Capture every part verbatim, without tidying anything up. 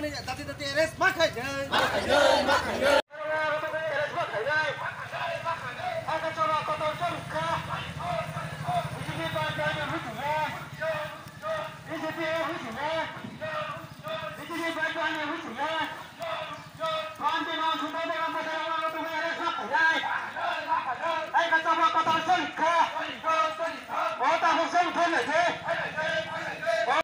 Dati dati arrest ma khainai. Ma khainai, ma khainai.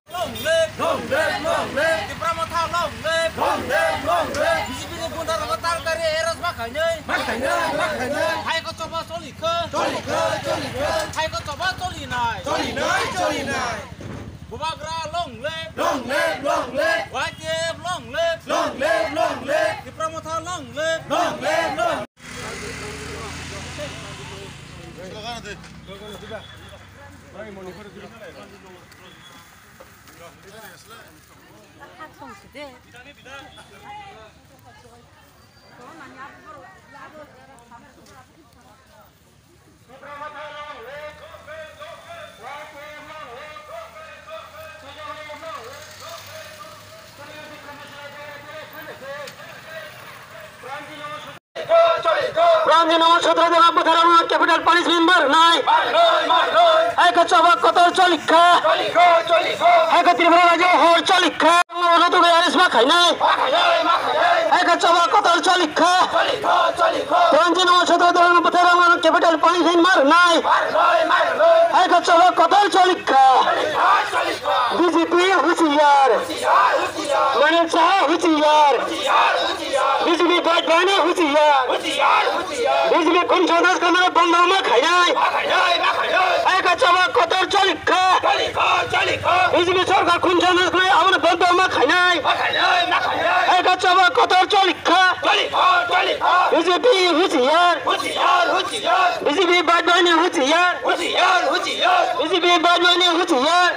Long live, long live, long live. Tipra Motha long live. Long live, long live. B J P ni gunda rok taratari arrest ma khainai. Ma khainai, ma khainai. Hai ko choba choli kha. Choli kha, choli kha. Hai ko choba choli nai. Choli nai, choli nai. Bubagra long live. Long live, long live. Y T F long live. Long live, long live. Tipra Motha long live. Long live, long live. Pranjino sotro jona bwtharano capital punishment ma rwnai. Hai khe choba kotor cholikha. Hai khe Tripura rajyo hor cholikha. Ono tugwi arrest ma khainai. Hai khe choba kotor cholikha. Pranjino sotro jona bwtharano capital punishment ma rwnai. Hai khe choba kotor cholikha. B J P husiar. Manik Saha husiar. B J P bad bane husiar. B J P khun sandas khana bondo ma khainai. Hai khe choba kotor cholikha. B J P sorkar khun sandas khana abono bondo ma khainai. Hai khe choba kotor cholikha. B J P husiar. B J P bad bane husiar. B J P bad bane husiar.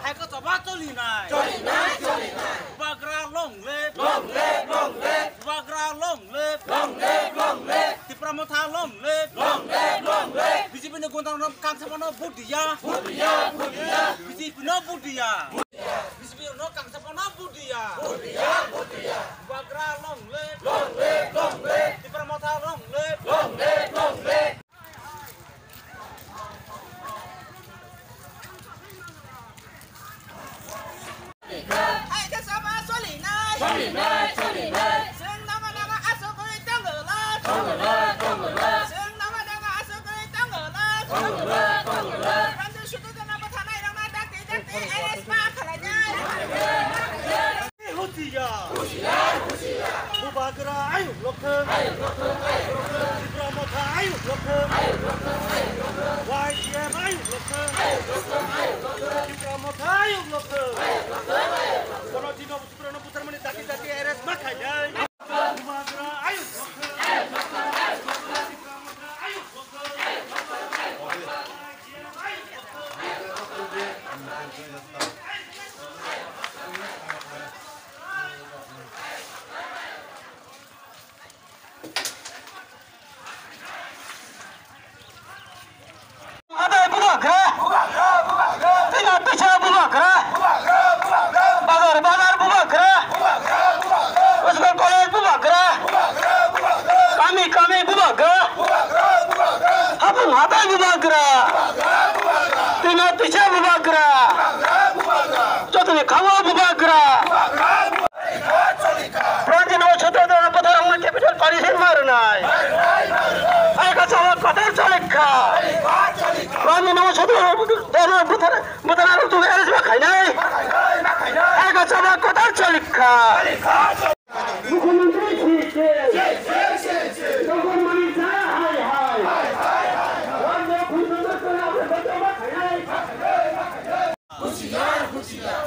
Hai khe choba cholinai. Cholinai, cholinai. Bubagra long live. Long live, long live. Bubagra long live. Long live, long live. Tipra Motha long live. Long live, long live. B J P ni gunda rok kangsa bono vote diya. Vote diya, vote diya. B J P no vote diya. B J P no kangsa bono vote diya. Vote diya, vote diya. Bubagra long live. Long live, long live. Tipra Motha long live. Long live, long live. Hai khe choba cholinai. Cholinai, cholinai. Chwng namo namo asugwi tongwla. Tongwla, tongwla. Chwng namo namo asugwi tongwla. Tongwla, tongwla. Ranju sudu jana bwtharnai rokno dakti dakti arrest ma khlainai. Husiar. Husiar, husiar. Bubagra ayuk lokthwng. Ayuk lokthwng, ayuk lokthwng. Tipra Motha ayuk lokthwng. Ayuk lokthwng, ayuk lokthwng. Y T F ayuk lokthwng. Ayuk lokthwng, ayuk lokthwng. Tipra Motha ayuk lokthwng. Ayuk lokthwng, ayuk lokthwng. Bono dino Tiprano butharmani dakti dakti arrest ma khainai. Bubagra ayuk lokthwng. Ayuk lokthwng, ayuk lokthwng. Tipra Motha ayuk lokthwng. Ayuk lokthwng, ayuk lokthwng. Y T F ayuk lokthwng. Adai bubagra. Tina tisa bubagra. Bazar bazar bubagra. School college bubagra. Kami kami bubagra. Hapung hatai bubagra. Tina tisa bubagra. Jotoni khawa bubagra. Pranjino sotro jona bwtharno capital punishment ma rwnai. Hai khe choba kotor cholikha. Pranjino sotro jona bwthar, bwtharno tubui arrest ma khainai. Hai khe choba kotor cholikha. Mukhyamantri sir ke. Doctor Manik Saha hai hai. Pranjino sotro jona bwtharno khainai. Husiar, husiar.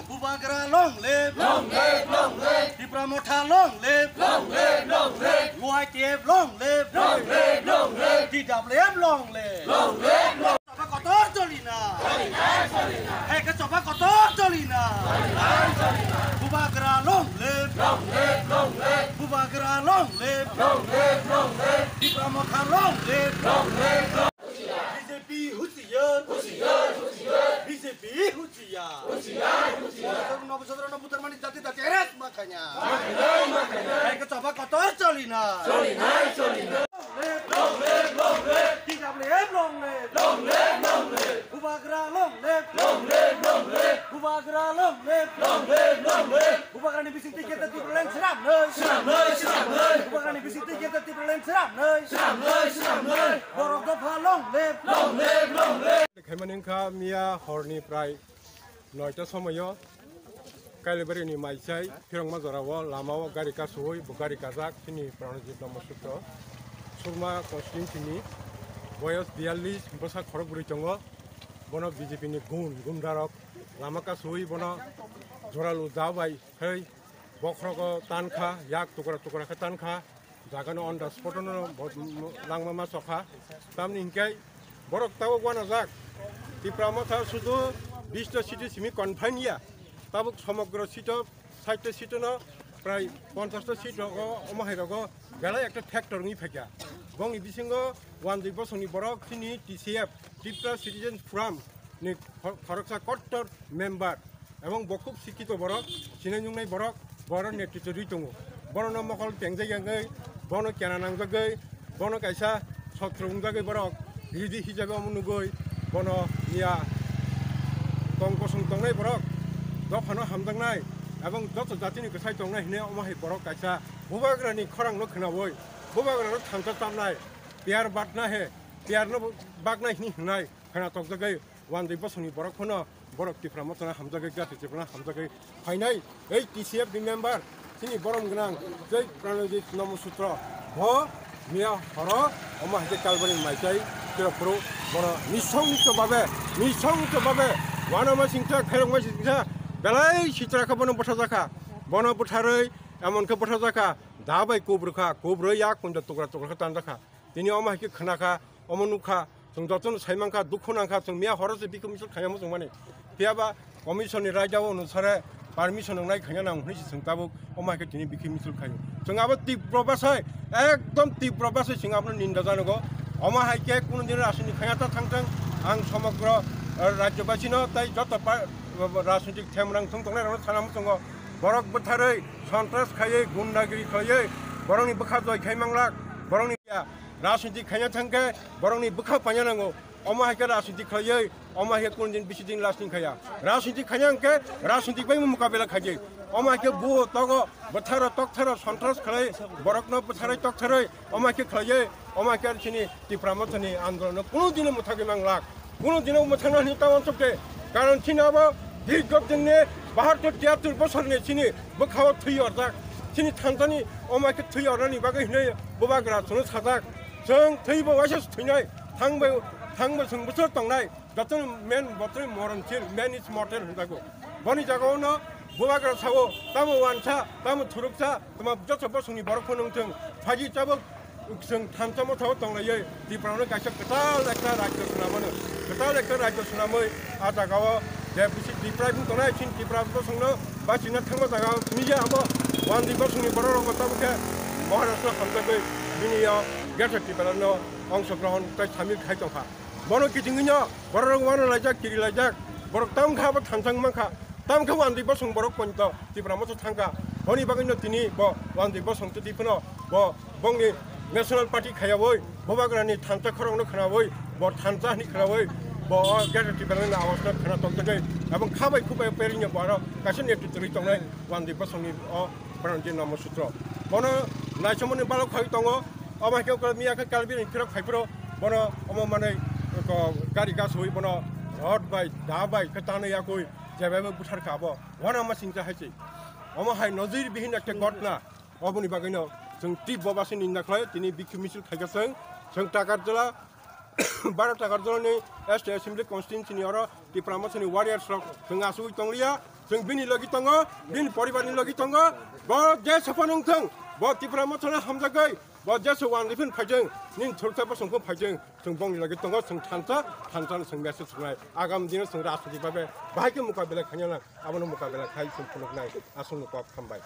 Bubagra long live. Long live, long live. Tipra Motha long live. Long live, long live. Y T F long live. Long live, long live. T W F long live. Long live, long live. Choba kotor cholinai. Cholinai, cholinai. Hai khe choba kotor cholinai. Cholinai, cholinai. Bubagra long live. Long live, long live. Bubagra long live. Long live, long live. Tipra Motha long live! Long live! B J P huchiyar! Huchiyar! Huchiyar! B J P huchiyar! Huchiyar! Huchiyar! Nobo Sadharano butar mani jati jati arrest ma khanya! Ma khanya! Ma khanya! Hai ka chaba kotor choli na! Choli na! Choli na! Long live! Long live! Long live! T W F long live! Long live! Long live! Bubagra long live! Long live! Long live! Bubagra long live! Long live! Long live! Bubagrani bising twi kete Tipraland swnamnai. Swnamnai, swnamnai. Bubagrani bising twi kete Tipraland swnamnai. Swnamnai, swnamnai. Borok dopha long live. Long live, long live. Khaimani wngkha miya horni prai noita somoyo Kailabari ni Maisai Phirongma jorao lamao gari kasui bo gari kajak chini Pranajit Namasutro Surma constituency ni boyos biyallis bwsa khorok bwrwi tongo. Bono B J P ni gun gundarok lama kasui bono joralu ja bai khai bokhrogo tankha, yak tukra tukra khe tankha, jagano on the spot no bo-, langma ma sokha. Tamni hinkhe borok tabuk wanajak. Tipra Motha sudu bish ta city simi confine ya. Tabuk somogro sito, sait ta sito no prai ponchash ta seat rogo, omo hai rogo belai ekta factor wngwi phaikha. Bongni bisingo Wanjwi Bosongni borok chini T C F, Tipra Citizens Forum ni khor-, khoroksa kottor member. Ebong bo khub sikkito borok, sinai nungnai borok, borok netritwo rwi tongo. Borokno mokol tengjak yangwi, bono kena nangjagwi, bono kaisa sotro wngjagwi borok ridi hijabe omo nugwi, bono miya tong kosong tongnai borok, dophano hamjaknai, ebong joto jatini kwsai tongnai hinwi omo hai borok kaisa bubagrani khorangno khwnawi, bubagrano thansa chamnai, piyar batna he, piyarno baknai hinwi hwnai khwna tokjagwi, Wanjwi Bosongni borok phano borok Tipra Mothano hamjagwi, Jati Tiprano hamjagwi phainai. Ei T C F ni member, chini borom gwnang, jai Pranojit Namasutro, bo miya horo, omo hai khe Kalbari maisai, kiro phuru, bono nisong nicho babe, nisong nicho babe, wanama singcha, khairokma singcha, belai sitra kha bono bwtha jakha, bono bwtharwi, emon khe bwtha jakha, da bai kubru kha, kubru yak kunja tukra tukra khe tan jakha. Tini omo hai khe khna kha, omo nuk kha, chwng jotono sai man kha, dukhu nang kha, chwng miya horo se bikhi misil khaiyamo chwng mani. Phiya ba commission ni raida o onusare permission wngnai khaina nang hwnwi se chwng tabuk omo hai khe tini bikhi misil khaio. Chwng abo tibro bwsai, ekdom tibro bwsai chwng abono ninda janogo. Omo hai khe kunu din rajniti khaina ta thang thang, ang somogro, eh, rajyobasino tei joto pa-, rajnitik themrang thung tongnai rokno sana muchungo. Borok bwtharwi, sontras khaiwi, gundagiri khaiwi, borokni bwkha joi khai manglak, borokni ya, rajniti khaina thang khe borokni bwkha paina nango. Omo hai khe rajniti khaiwi, omo hai khe kunu din bisi din lasting khaya. Rajniti khaina hwn khe rajniti bai mukabela khaidi. Omo hai khe buo togo, bwtharo toktharo sontras khlai, borokno bwtharwi tokthorwi, omo hai khe khlaiwi, omo hai khe chini Tipra Mothani andolonno kunu dino mwthagwi manglak. Kunu dino mwthangna hwnwi ta uansuk de. Karon chini abo dirgho dinni bahattor tiyattor bosorni chini bwkhao thwi orjak. Chini thansani omo hai khe thwi ornani bagwi hwnwi bubagra chwngno sajak. Chwng thwibo waisa se thwinai. Thangbo, thangbo chwng bwswk tongnai. Jotono men botoi moronsil, man is mortal hwnjago. Boni jagao no bubagra sao, tamo uansa, tamo thuruksa, tamo joto bosongni borok phano wngthung. Phaji tabuk chwng thansa mothao tonglaiwi Tiprano kaisa kwtal ekta rajyo swnamano. Kwtal ekta rajyo swnamwi a jagao je bisi Tipra bini tongnai chini Tipra bosongno bachina thangma jagao mija abo Wanjwi bosongni borok rokbo tabuk khe Maharashtra hamjagwi bini o Greater Tiprano ongsogrohon tei samil khai tongkha. Bono kichingwino borok wano laijak, kiri laijak, borok tam kha bo thansang mankha, tam khe Wanjwi bosong borok ponto Tipra Motha thangkha. Boni bagwino tini bo Wanjwi bosong twi phano bo bongni National Party khayawi, bubagrani thansa khorokno khwnawi, bo thansa hwnwi khwnawi, bo o Greater Tipraland awasno khwna tongtogwi, ebong khabai khubai perino bo aro kaisa netritwi tongnai Wanjwi bosongni o Pranojit Namasutro. Bono naichomani balok khai tongo, omo hai khe miya khe Kalbini phirok khai phiro, bono omo manwi ko gari gaswi bono rod bai, da bai khe tanwi yakwi, jebaibo buthar kha abo. Wana ma singcha hai se. Omo hai nojir bihin ekta ghotna. Oboni bagwino chwng tibbo basi ninda khlai, tini bikhi misil khaikha chwng, chwng Takarjala, Baro Takarjala ni S T Assembly Constituency ni oro Tipra Mothani warriors rok chwng asugwi tongliya, chwng bini logi tongo, bini poribar ni logi tongo, bo je sophano wngthung, bo Tipra Mothano hamjagwi, bo je se Wanjwi phano phaijwng, nini thuruksa bosong phano phaijwng, chwng bongni logi tongo, chwng thansa, thansa no chwng message rwnai, agam dino chwng rajniti babe bahai khe mukabela khaina nang. Abono mukabela khai chwng phunuknai aswkno kok hambai.